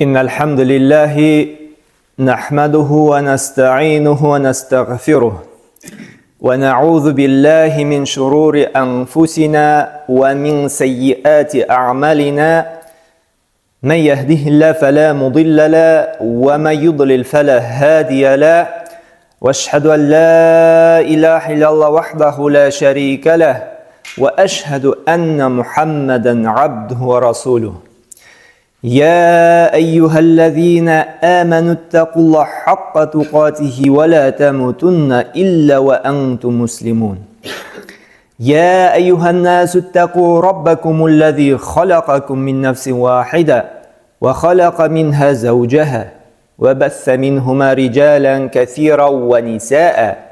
إن الحمد لله نحمده ونستعينه ونستغفره ونعوذ بالله من شرور أنفسنا ومن سيئات أعمالنا من يهده الله فلا مضل له ومن يضلل فلا هادي له واشهد أن لا إله إلا الله وحده لا شريك له وأشهد أن محمدا عبده ورسوله يا أيها الذين آمنوا اتقوا الله حق تقاته ولا تموتن إلا وأنتم مسلمون يا أيها الناس اتقوا ربكم الذي خلقكم من نفس واحدة وخلق منها زوجها وبث منهما رجالا كثيرا ونساء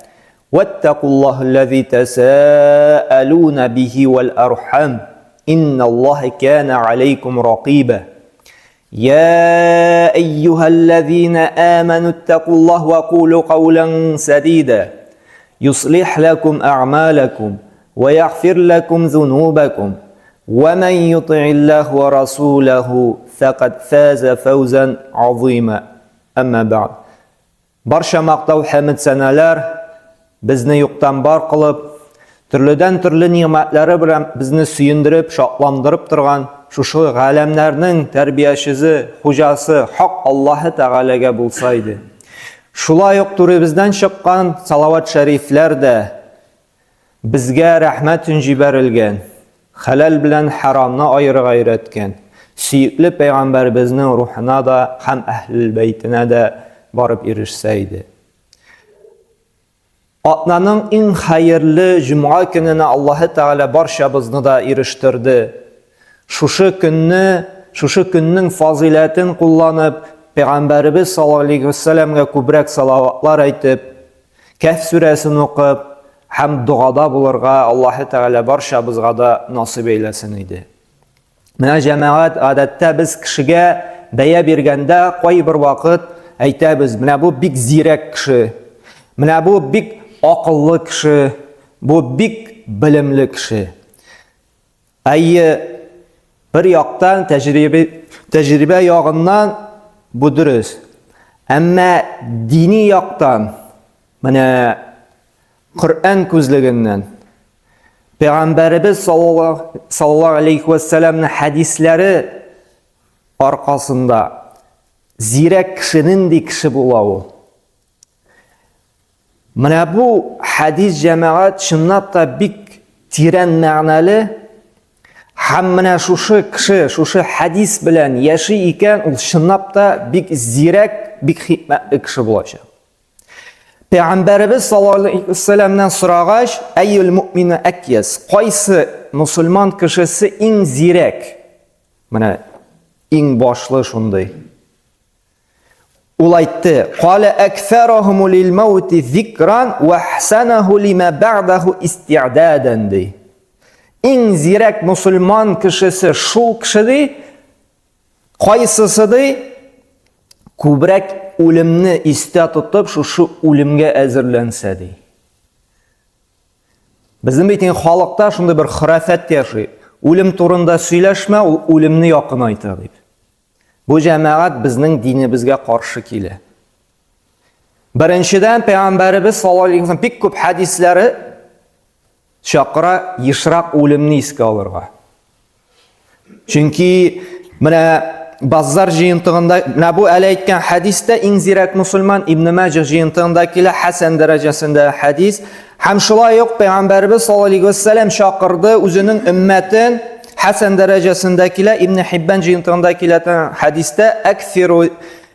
واتقوا الله الذي تساءلون به والأرحام إن الله كان عليكم رقيبا يا أيها الذين آمنوا اتقوا الله وقولوا قولا سديدا يصلح لكم أعمالكم ويغفر لكم ذنوبكم ومن يطع الله ورسوله فقد فاز فوزا عظيما أما بعد Барча мактау хәмед сәнәләр безне юктан бар кылып, төрледән төрле нигъмәтләре белән безне сөендереп, шатландырып торган шушы галәмнәрнең тәрбиячесе, хуҗасы Хак Аллаһы Тәгаләгә булса иде. Шулай ук түребездән чыккан салават шәрифләр дә Безгә рәхмәт җибәрелгән, хәләл белән хәрамны аерырга өйрәткән сөекле пәйгамбәребезнең рухына да һәм әһлел бәйтенә дә барып ирешсә иде. Атнаның иң хәерле җомга көненә Аллаһы Тәгалә барчабызны да ирештерде. Шушы көнне, шушы көннең фазыйләтен кулланып, пәйгамбәребез саллаллаһу алейхи вәссәламгә күбрәк салаватлар әйтеп, Кәһф сүрәсен укып һәм догада булырга Аллаһы Тәгалә барчабызга да насыйп әйләсен иде. Менә җәмәгать, гадәттә без кешегә бәя биргәндә кайбер вакыт әйтәбез, менә бу бик зирәк кеше, менә бу бик акыллы кеше, бу бик белемле кеше. Әйе, бер яктан тәҗрибә, тәҗрибә ягыннан бу дөрес. Әмма дини яктан, менә Коръән күзлегеннән, Пәйгамбәребез саллаллаһу алейхи ва сәлламның хәдисләре аркасында зирәк кеше нинди кеше була ул? Менә бу хәдис җәмәгать чынлап та бик тирән мәгънәле һәм менә шушы кеше, шушы хәдис белән яши икән, ул чынлап та бик зирәк, бик хикмәтле кеше булачак. Пәйгамбәребез саллаллаһу алейһи вәсәлләмнән сорагач, әйюл муъмина әкьяс, кайсы мусульман кешесе иң зирәк? Менә иң башлы шундый. Ул әйтте: "Кала аксарахум лил маути зикран ва ахсанаху лима бa'даху исти'дадан" ди. Иң зирәк мусульман кешесе шул кеше ди, кайсысы ди, күбрәк үлемне истә тотып, шушы үлемгә әзерләнсә ди. Безнең бит инде халыкта шундый бер хөрәфәт яши. Үлем турында сөйләшмә, ул үлемне якынайта дип. Бу җәмәгать безнең динебезгә каршы килә. Беренчедән, пәйгамбәребез саллаллаһу алейһи вәсәлләм бик күп хәдисләре чакыра ешрак үлемне искә алырга. Чөнки менә Баззар җыентыгында, менә бу әле әйткән хәдистә иң зирәк мусульман Ибн Маҗа җыентыгында килә хәсән дәрәҗәсендә хәдис. Һәм шулай ук пәйгамбәребез саллаллаһу алейһи вәсәлләм чакырды үзенең өммәтен Хәсән дәрәҗәсендә килә, Ибн Хиббан җыентыгында килә хәдистә әксиру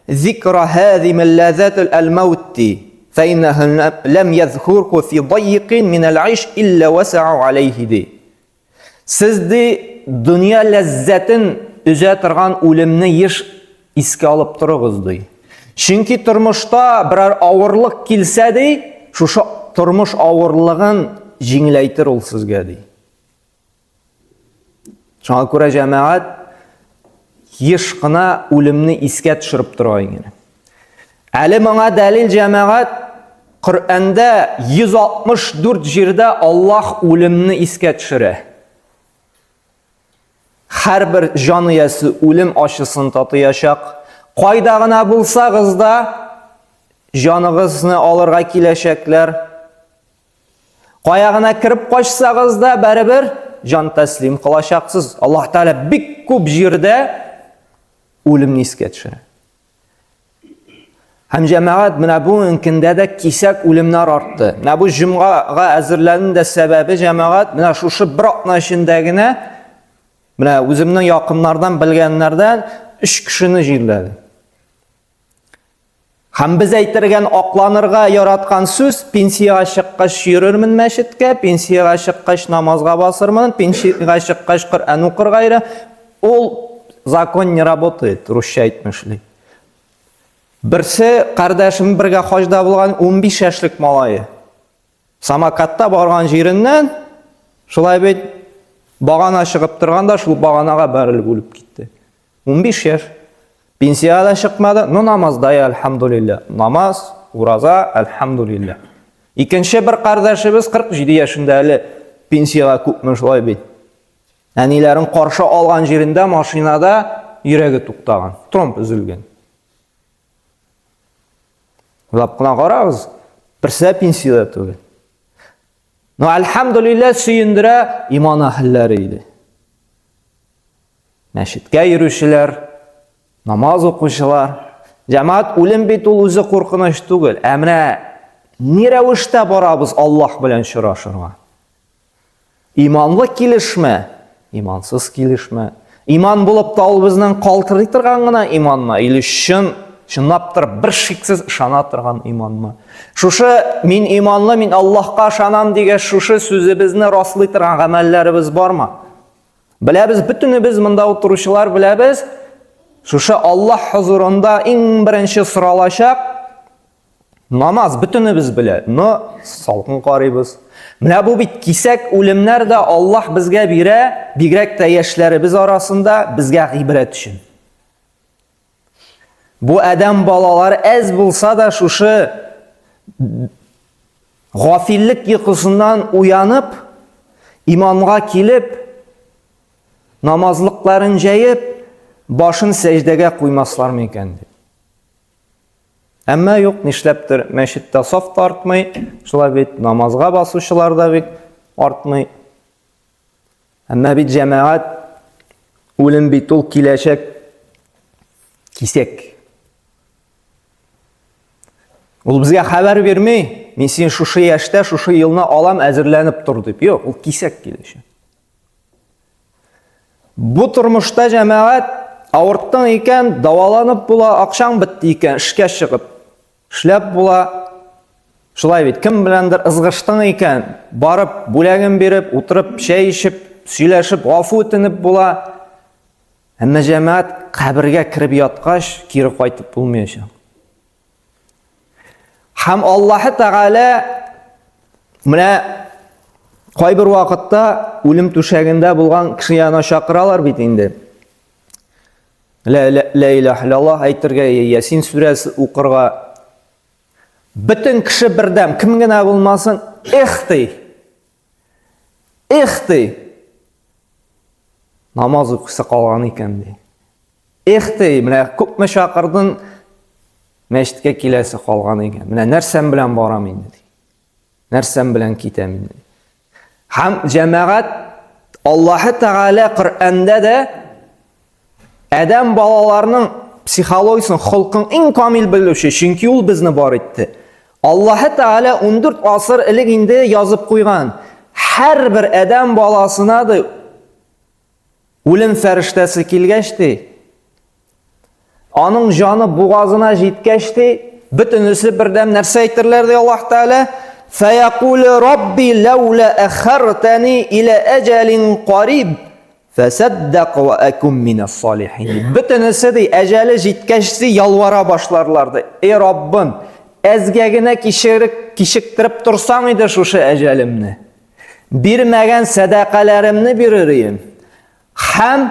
зикра һазимил лазатул аль-маут фа иннаху лам язкурху фи дайкин мин аль-айш илля васау алейхи ди. Сез ди дөнья ләззәтен өзә торган үлемне еш искә алып торыгыз ди. Чөнки тормышта берәр авырлык килсә ди, шушы тормыш авырлыгын җиңеләйтер ул сезгә ди. Шуңа күрә җәмәгать еш кына үлемне искә төшереп тора инде. Әле моңа дәлил җәмәгать Коръәндә 164 җирдә Аллаһ үлемне искә төшерә. Һәрбер җан иясе үлем ачысын татыячак. Кайда гына булсагыз да, җаныгызны алырга киләчәкләр. Кая гына кереп качсагыз да, бәребер җан тәслим кылачаксыз. Аллаһ Тәгалә бик күп җирдә үлемне искә төшерә. Һәм җәмәгать менә бу көндә дә кисәк үлемнәр артты. Менә бу җомгага әзерләнү дә сәбәбе җәмәгать менә шушы бер атна эчендә генә менә үземнең якыннардан белгәннәрдән өч кешене җирләде. Һәм без әйтергән акланырга яраткан сүз пенсиягә чыккач йөрермен мәчеткә, пенсиягә чыккач намазга басырмын, пенсиягә чыккач Коръән укырга йөрә. Ул закон не работает, русча әйтмешли. Берсе кардәшем бергә хаҗда булган 15 яшьлек малае. Самокатта барган җиреннән шулай бит багана чыгып торганда шул баганага бәрелеп үлеп китте. 15 яшь. Пенсиягә дә чыкмады, но намазда я, әлхәмдулилла. Намаз, ураза, әлхәмдулилла. Икенче бер кардәшебез 47 яшендә әле пенсиягә күпме шулай бит. Әниләрен каршы алган җирендә машинада йөрәге туктаган, тромб өзелгән. Уйлап кына карагыз, берсе дә пенсиядә түгел. Но әлхәмдулилла сөендерә иман әһелләре иде. Мәчеткә йөрүчеләр, намаз укучылар. Җәмәгать, үлем бит ул үзе куркыныч түгел. Ә менә ни рәвештә барабыз Аллаһ белән очрашырга? Иманлы килешме? Имансыз килешме? Иман булып та ул безнең калтырый торган гына иманмы? Или чын, чынлап торып бер шиксез ышана торган иманмы? Шушы мин иманлы, мин Аллаһка ышанам дигән шушы сүзебезне раслый торган гамәлләребез бармы? Беләбез, бөтенебез монда утыручылар беләбез, шушы Аллаһ хозурында иң беренче соралачак намаз бөтенебез белә, но салкын карыйбыз. Менә бу бит кисәк үлемнәр дә Аллаһ безгә бирә, бигрәк тә яшьләребез арасында безгә гыйбрәт өчен. Бу адәм балалары әз булса да шушы гафиллек йокысыннан уянып, иманга килеп, намазлыкларын җәеп, башын сәҗдәгә куймаслар микән дип. Әмма юк, нишләптер мәчеттә саф та артмый, шулай бит намазга басучылар да бит артмый. Әмма бит җәмәгать үлем бит ул киләчәк кисәк. Ул безгә хәбәр бирми, мин син шушы яшьтә, шушы елны алам, әзерләнеп тор дип. Юк, ул кисәк киләчәк. Бу тормышта җәмәгать авырттың икән, дәваланып була, акчаң бетте икән, эшкә чыгып, эшләп була. Шулай бит, кем беләндер ызгыштың икән, барып бүләген биреп, утырып чәй эчеп, сөйләшеп, гафу үтенеп була. Әмма җәмәгать кабергә кереп яткач, кире кайтып булмаячак. Һәм Аллаһы Тәгалә менә кайбер вакытта үлем түшәгендә булган кеше янына чакыралар бит инде. Ла илаһ иллаллаһ әйтергә, Ясин сүрәсе укырга. Бөтен кеше бердәм, кем генә булмасын, эх ди. Эх ди. Намаз укысы калган икән ди. Эх ди, менә күпме чакырдың, мәчеткә киләсе калган икән. Менә нәрсәм белән барам инде ди. Нәрсәм белән китәм инде. Һәм җәмәгать Аллаһы Тәгалә Коръәндә дә Адәм балаларының психологиясен, холкын иң камил белүче, чөнки ул безне бар итте. Аллаһы Тәгалә 14 асыр элек инде язып куйган. Һәрбер адәм баласына да үлем фәрештәсе килгәч ди, аның җаны бугазына җиткәч ди, бөтенесе бердәм нәрсә әйтерләр ди Аллаһ Тәгалә? Фәякуле Рабби ләүлә әхәртәни илә әҗәлин кариб. Фәсәддәк вә әкүм минәс салихин. Бөтенесе ди, әҗәле җиткәч ди, ялвара башларлар ди. Эй Раббым, әзгә генә кичерек, кичектереп торсаң иде шушы әҗәлемне. Бирмәгән сәдакаләремне бирер идем. Һәм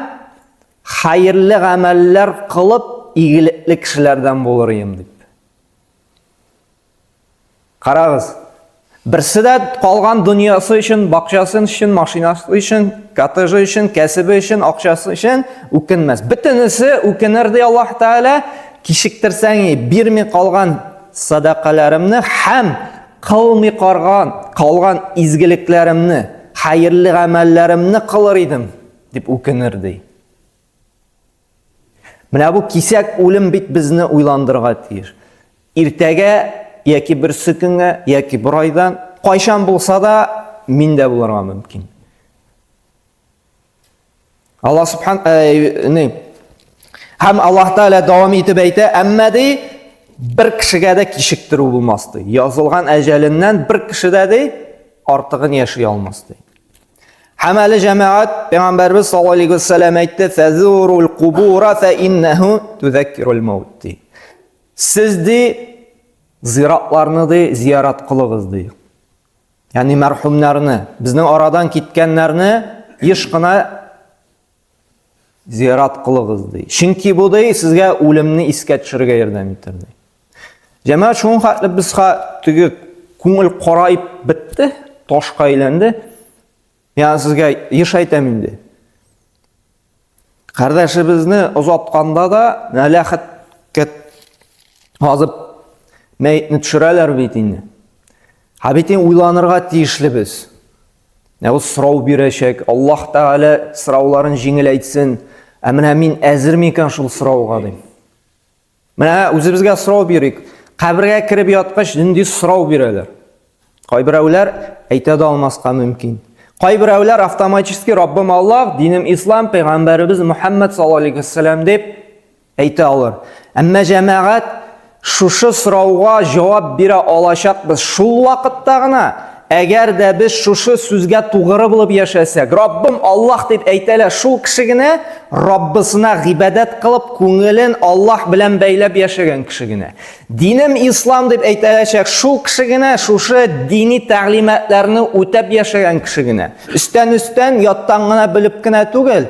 хәерле гамәлләр кылып, игелекле кешеләрдән булыр идем дип. Карагыз. Берсе дә калган дөньясы өчен, бакчасы өчен, машинасы өчен, коттеджы өчен, кәсебе өчен, акчасы өчен үкенмәс. Бөтенесе үкенер ди Аллаһ Тәгалә. кичектерсәң, бирми калган садакаларымны һәм кылмый карган, калган изгелекләремне, хәерле гамәлләремне кылыр идем, дип үкенер ди. Менә бу кисәк үлем бит безне уйландырырга тиеш. Иртәгә яки берсе көнгә, яки бер айдан, кайчан булса да мин дә булырга мөмкин. Аллаһ субхан э, не Һәм Аллаһ Тәгалә дәвам итеп әйтә, әмма ди бер кешегә дә кичектерү булмас ди. Язылган әҗәленнән бер кеше дә ди артыгын яши алмас ди. Һәм әле җәмәгать пәйгамбәрбез саллаллаһу алейхи вәсәлләм әйтте, "Фазурул кубура фа иннаху тузаккирул маут" ди. Сез ди зиратларны ди зиярат кылыгыз ди. Ягъни мәрхүмнәрне, безнең арадан киткәннәрне еш кына зиярат кылыгыз ди. Чөнки бу ди сезгә үлемне искә төшерергә ярдәм итәр ди. Җәмәгать шуның хәтле безгә теге күңел караеп бетте, ташка әйләнде. Мин сезгә еш әйтәм инде. Кардәшебезне озатканда да нәләхәткә азып мәетне төшерәләр бит инде. Ә бит инде уйланырга тиешлебез. Ә ул сорау бирәчәк. Аллаһ Тәгалә сорауларын җиңел әйтсен. Ә менә мин әзер микән шул сорауга дим. Менә үзебезгә сорау бирик. Кабергә кереп яткач, нинди сорау бирәләр? Кайберәүләр әйтә дә алмаска мөмкин. Кайберәүләр автоматически Раббым Аллаһ, динем ислам, пәйгамбәребез Мухаммад саллаллаһу алейхи вәссәлам дип әйтә алыр. Әмма җәмәгать шушы сорауга җавап бирә алачакбыз шул вакытта гына, әгәр дә без шушы сүзгә тугры булып яшәсәк, Раббым Аллаһ дип әйтәләр, шул кеше генә Раббысына гыйбадәт кылып, күңелен Аллаһ белән бәйләп яшәгән кеше генә. Динем ислам дип әйтәләчәк, шул кеше генә шушы дини тәгълиматларны үтәп яшәгән кеше генә. Өстән-өстән, яттан гына белеп кенә түгел,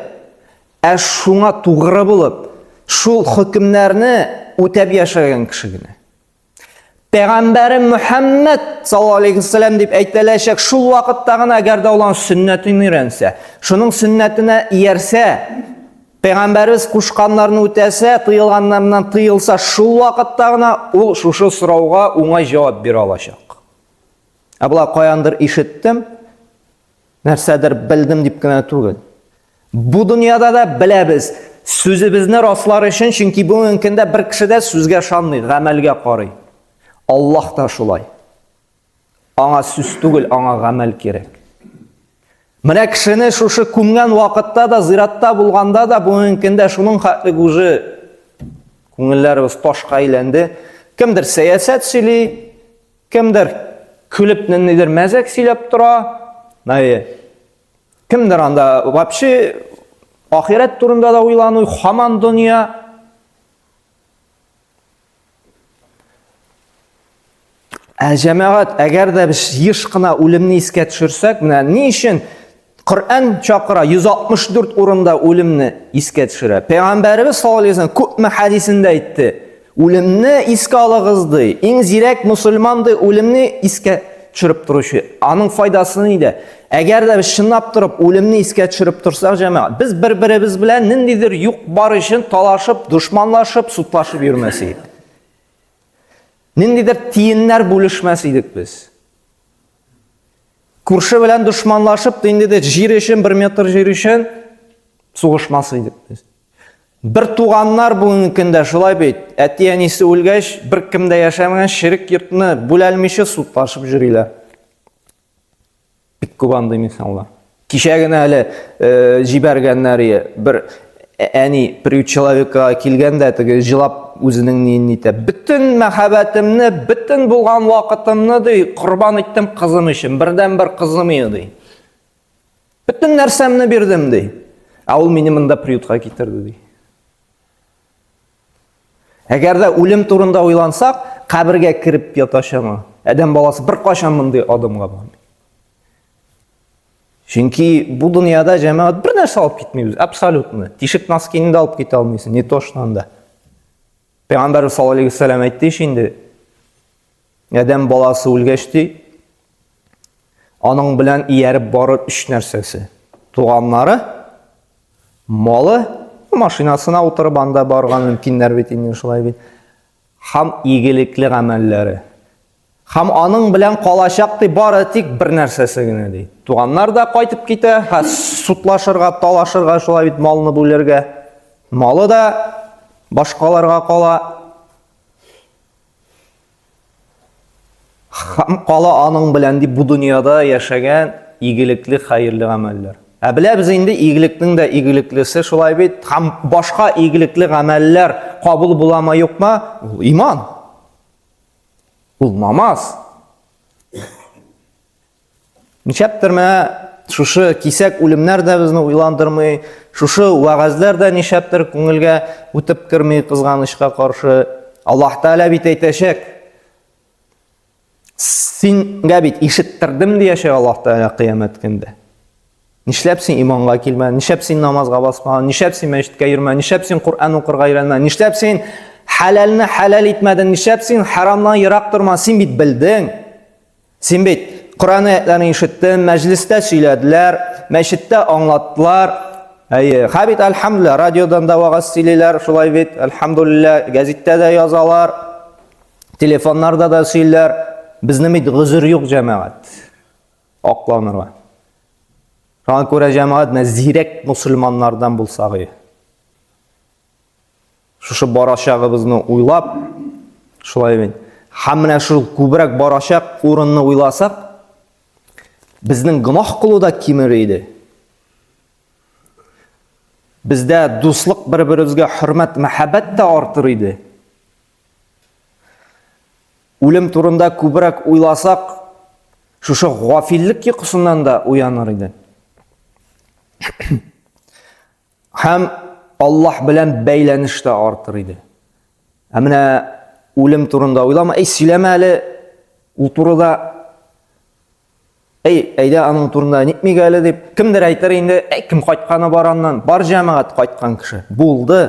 ә шуңа тугры булып, шул хөкемнәрне үтәп яшәгән кеше генә. Пәйгамбәрем Мөхәммәд саллаллаһу алейхи вәсәлләм дип әйтеләчәк шул вакытта гына, әгәр дә ул аның сөннәтен өйрәнсә, шуның сөннәтенә иярсә, пәйгамбәребез кушканнарны үтәсә, тыелганнарыннан тыелса, шул вакытта гына ул шушы сорауга уңай җавап бирә алачак. Ә болай каяндыр ишеттем, Нәрсәдер белдем дип кенә түгел. Бу дөньяда да беләбез, сүзебезне раслар өчен, чөнки бүгенге көндә бер кеше дә сүзгә ышанмый, гамәлгә карый. Аллаһ та шулай. Аңа сүз түгел, аңа гамәл кирәк. Менә кешене шушы күмгән вакытта да, зиратта булганда да бүгенге көндә шуның хәтлек уже күңелләребез ташка әйләнде. Кемдер сәясәт сөйли, Кемдер көлеп ниндидер мәзәк сөйләп тора. Әйе. Кемдер анда вообще ахирәт турында да уйлану, хаман дөнья. Ә җәмәгать, әгәр дә без еш кына үлемне искә төшерсәк, менә ни өчен Коръән чакыра, 164 урында үлемне искә төшерә. Пәйгамбәребез саллаллаһу алейһи вәсәлләм күпме хәдисендә әйтте. Үлемне искә алыгыз ди. Иң зирәк мусульман ди, үлемне искә төшереп торучы. Аның файдасы нидә? Әгәр дә без чынлап торып үлемне искә төшереп торсак, җәмәгать, без бер-беребез белән ниндидер юк бар өчен талашып, дошманлашып, судлашып йөрмәс идек. Ниндидер тиеннәр бүлешмәс идек без. Күрше белән дошманлашып, инде дә җир өчен, бер метр җир өчен сугышмас идек без. Бер туганнар бүгенге көндә шулай бит. Әти-әнисе үлгәч, бер кем дә яшәмәгән черек йортны бүләлмичә судлашып йөриләр. Бик күп андый мисаллар. Кичә генә әле э, җибәргәннәр бер әни приют человека килгәндә теге җылап үзенең ниен нитә. Бөтен мәхәббәтемне, бөтен булган вакытымны ди, корбан иттем кызым өчен, бердән-бер кызым иде ди. Бөтен нәрсәмне бирдем ди. Ә ул мине монда приютка китерде ди. Әгәр дә үлем турында уйлансак, кабергә кереп ятачамы? Адәм баласы беркайчан мондый адымга бармый. Чөнки бу дөньяда җәмәгать бер нәрсә алып китмибез, абсолютно. Тишек носкины да алып китә алмыйсың, не то что анда. Пәйгамбәр саллаллаһу алейһи вәсәлләм әйтте ич инде. Адәм баласы үлгәч ди, аның белән ияреп барыр өч нәрсәсе. Туганнары, малы, Машинасына утырып анда барырга мөмкиннәр бит инде шулай бит. Һәм игелекле гамәлләре. Һәм аның белән калачак ди бары тик бер нәрсәсе генә ди. Туганнар да кайтып китә, һә судлашырга, талашырга шулай бит малны бүлергә. Малы да башкаларга кала. Һәм кала аның белән ди бу дөньяда яшәгән игелекле, хәерле гамәлләр. Ә беләбез инде игелекнең дә игелеклесе шулай бит. Һәм башка игелекле гамәлләр кабул буламы, юкмы? Ул иман. Ул намаз. Ничәптер менә шушы кисәк үлемнәр дә безне уйландырмый, шушы вәгазьләр дә ничәптер күңелгә үтеп керми кызганычка каршы. Аллаһ Тәгалә бит әйтәчәк. Сингә бит ишеттердем диячәк Аллаһ Тәгалә кыямәт көндә. Нишләп син иманга килмәдең? Нишләп син намазга басмадың? Нишләп син мәчеткә йөрмәдең? Нишләп син Коръән укырга өйрәнмәдең? Нишләп син хәләлне хәләл итмәдең? Нишләп син харамнан ерак тормадың? Син бит белдең. Син бит Коръән аятларын ишеттең, мәҗлестә сөйләделәр, мәчеттә аңлаттылар. Әйе, ха бит әлхәмдүлилләһ, радиодан да вәгазь сөйлиләр, шулай бит, әлхәмдүлилләһ, гәзиттә дә язалар, телефоннарда да сөйлиләр. Безнең бит гозер юк, җәмәгать. Акланырга. Шуңа күрә җәмәгать менә зирәк мусульманнардан булсак и. Шушы барачагыбызны уйлап, шулай бит. Һәм менә шул күбрәк барачак урынны уйласак, безнең гөнаһ кылу да кимер иде. Бездә дуслык бер-беребезгә хөрмәт, мәхәббәт тә артыр иде. Үлем турында күбрәк уйласак, шушы гафиллек йокысыннан да уяныр иде. Һәм Аллаһ белән бәйләнеш тә артыр иде. Ә менә үлем турында уйлама, әй сөйләмә әле ул турыда. Әй, әйдә аның турында нитмик әле дип, кемдер әйтер инде, әй, кем кайтканы бар аннан? Бар җәмәгать кайткан кеше. Булды.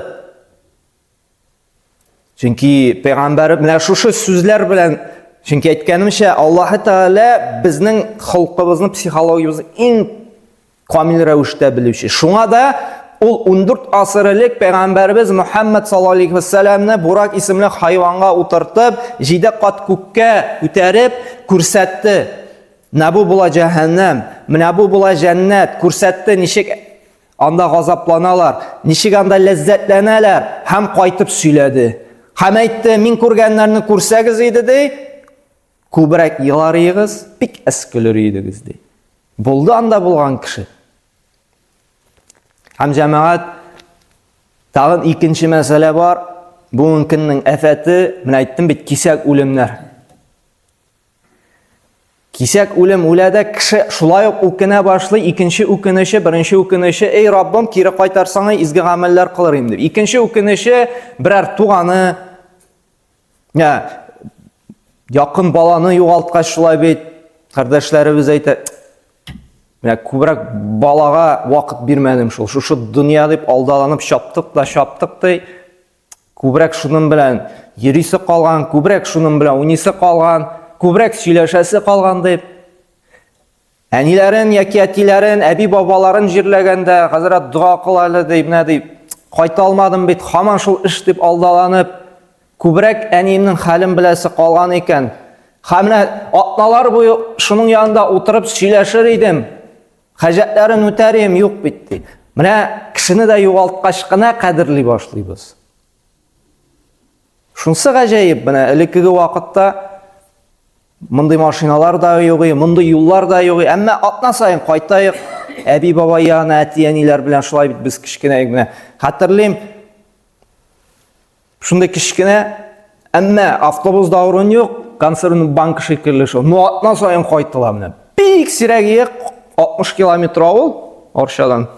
Чөнки пәйгамбәр менә шушы сүзләр белән, чөнки әйткәнемчә, Аллаһы Тәгалә безнең холкыбызны, психологиябезне иң камил рәвештә белүче. Шуңа да ул 14 асыр элек пәйгамбәребез Мухаммад саллаллаһу алейхи вәссәламне Бурак исемле хайванга утыртып, җиде кат күккә күтәреп күрсәтте. Менә бу була җәһәннәм, менә бу була җәннәт, күрсәтте ничек Анда газапланалар, ничек анда ләззәтләнәләр һәм кайтып сөйләде. Һәм әйтте, мин күргәннәрне күрсәгез иде ди, күбрәк елар идегез, бик әз көлер идегез ди. Булды анда булган кеше. Һәм җәмәгать тагын икенче мәсьәлә бар. Бүгенге көннең афәте, менә әйттем бит, кисәк үлемнәр. Кисәк үлем үлә дә кеше шулай ук үкенә башлый. Икенче үкенече, беренче үкенече, эй Раббым, кире кайтарсаң, изге гамәлләр кылыр идем дип. Икенче үкенече, берәр туганы, я, якын баланы югалткач шулай бит, кардәшләребез әйтә, менә күбрәк балага вакыт бирмәдем шул, шушы дөнья дип алдаланып чаптык та чаптык ди. Күбрәк шуның белән йөрисе калган, күбрәк шуның белән уйныйсы калган, күбрәк сөйләшәсе калган дип. Әниләрен яки әтиләрен, әби-бабаларын җирләгәндә, хәзрәт дога кыл әле ди, менә ди, кайта алмадым бит, һаман шул эш дип алдаланып, күбрәк әниемнең хәлен беләсе калган икән. Һәм менә атналар буе шуның янында утырып сөйләшер идем. Хаҗәтләрен үтәр идем, юк бит ди. Менә кешене дә югалткач кына кадерли башлыйбыз. Шунсы гаҗәеп, менә элеккеге вакытта мондый машиналар да юк, мондый юллар да юк, әмма атна саен кайтаек, әби-бабай янына, әти-әниләр белән шулай бит без кечкенә менә. Хәтерлим, Шундый кечкенә, әмма автобусда урын юк, консервный банка шикелле шул. Ну, атна саен кайтыла менә. Бик сирәк ие 60 километр авыл Арчадан.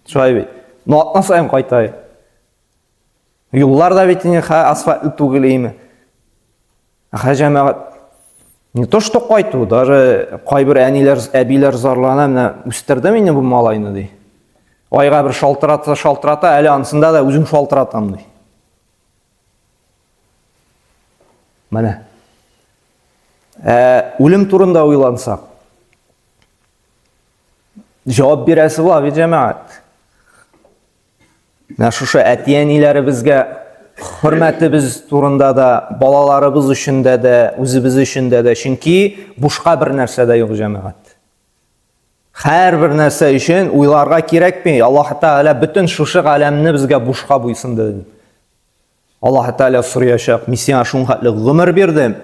Шулай бит. Ну, атна саен кайта. Юллар да бит инде асфальтлы түгел име. Ә җәмәгать не то что кайту, даже кайбер әниләр, әбиләр зарлана, менә үстердем инде бу малайны ди. Айга бер шалтырата, шалтырата, әле ансында да үзем шалтыратам ди. Менә. Ә, үлем турында уйлансак, җавап бирәсе була бит җәмәгать. Менә шушы әти-әниләребезгә хөрмәтебез турында да, балаларыбыз өчен дә дә, үзебез өчен дә дә, чөнки бушка бер нәрсә дә юк, җәмәгать. Һәрбер нәрсә өчен уйларга кирәкми. Аллаһ Тәгалә бөтен шушы галәмне безгә бушка буйсынды. Аллаһ Тәгалә сораячак, мин сиңа шуңхәтле гомер бирдем.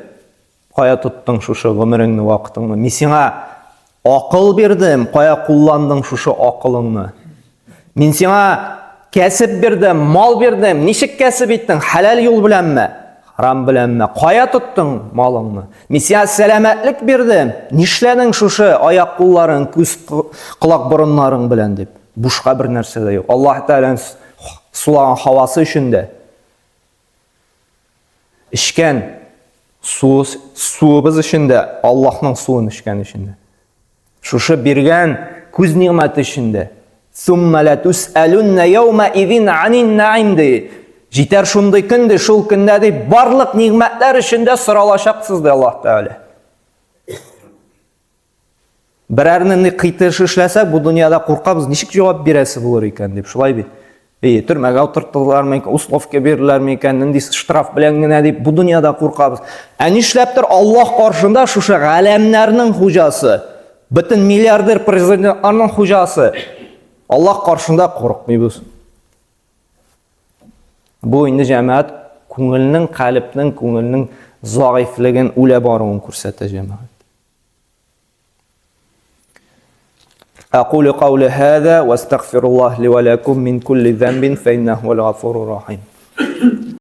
Кая тоттың шушы гомереңне, вакытыңны? Мин сиңа акыл бирдем, кая кулландың шушы акылыңны? Мин сиңа кәсеп бирдем, мал бирдем. Ничек кәсеп иттең? Хәләл юл беләнме? Харам беләнме? Кая тоттың малыңны? Мин сиңа сәламәтлек бирдем. Нишләдең шушы аяк кулларың, күз колак борыннарың белән дип? Бушка бер нәрсә дә юк. Аллаһ Тәгаләнең сулаган һавасы өчен дә эчкән суы, суыбыз өчен дә, Аллаһның суын эчкән өчен дә. Шушы биргән күз нигъмәте өчен дә. Сумма ла тусалунна яума изин анин наим ди. Җитәр шундый көн ди, шул көндә ди барлык нигъмәтләр өчен дә соралачаксыз ди Аллаһ Тәгалә. Берәр нинди кыйтыш эшләсәк, бу дөньяда куркабыз, ничек җавап бирәсе булыр икән дип, шулай бит. Эй, төрмәгә утырттылар микән, условка бирделәр микән, нинди штраф белән генә дип, бу дөньяда куркабыз. Ә нишләптер Аллаһ каршында шушы галәмнәрнең хуҗасы, бөтен миллиардер президентларның хуҗасы, Аллаһ каршында курыкмыйбыз. Бу инде җәмәгать күңелнең, калебнең, күңелнең заифлеген, үлә баруын күрсәтә җәмәгать. أقول قول هذا واستغفر الله لي ولكم من كل ذنب فإنه هو الغفور الرحيم.